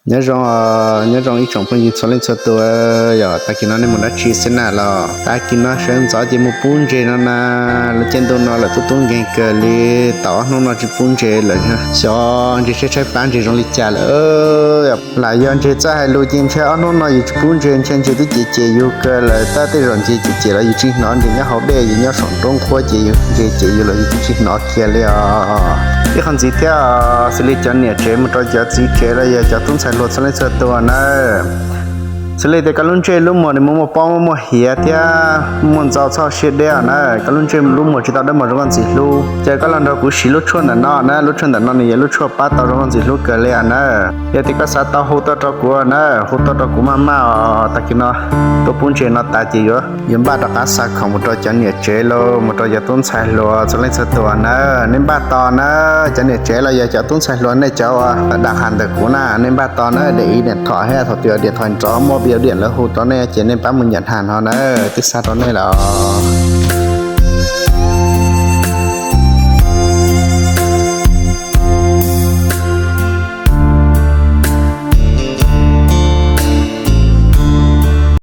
Nyob zoo, nyob zoo ib tsoom phooj ywg txhua leej txhua tus. Yog tag kis no nej mus dab tsi xwb na los? Tag kis no sawv ntxov ces mus pub ntses no na. Lub caij ntuj no lawm tub tub nkeeg kawg li, tau ob hnub no tsis pub ntses lawm, xyov ntses tshaib tshaib plab ntses zoo li cas lawm. Lam yog ntses txawj hais lus ces ntshe ob hnub no yus tsis pub ntses ntshe ntses twb cem cem yus kawg lawm, tab tej zaum ntses cem cem los yus tsis hnov, ntses nyob hauv dej yus nyob saum nruab nqhuab ces yus ntses cem yus los yus twb tsis hnov kiag li os. Ib qho ntxiv thiab, xws li cov niam tsev mus rau cov txiv tsev los yog cov tub ntxhais hluas txhua leej txhua tus na, xws li tias koj lub ntsej lub muag nws muaj muaj pob muaj muaj hiav thiab muaj ntxau txhoj siab deb os na, koj lub ntsej lub muag tsis tau dawb mos zoo koj ntxim hlub, ces koj los nrog kuv siv lub tshuaj ntawm no na, lub tshuaj ntawm no nws yog lub tshuaj pab tau zoo koj ntxim hlub kawg li os na. Yog tias koj xav tau hu tuaj rau kuv na, hu tuaj rau kuv maj maj os, tag kis no tuaj pub ntses no tas ces yuav yuav npaj rov qab xa khoom mus rau cov niam tsev los mus rau cov tub ntxhais hluas txhua leej txhua tus na. Nej npaj tos na, cov niam tsev los yog cov tub ntxhais hluas nej cov uas dam qhas ntawm kuv na, nej npaj tos na, để ý điện thoại ha, thaum twg điện thoại nrov muaj video điện lawv hu rau nej ces nej pab mus nyam hna no na, twb xa rau nej lawm.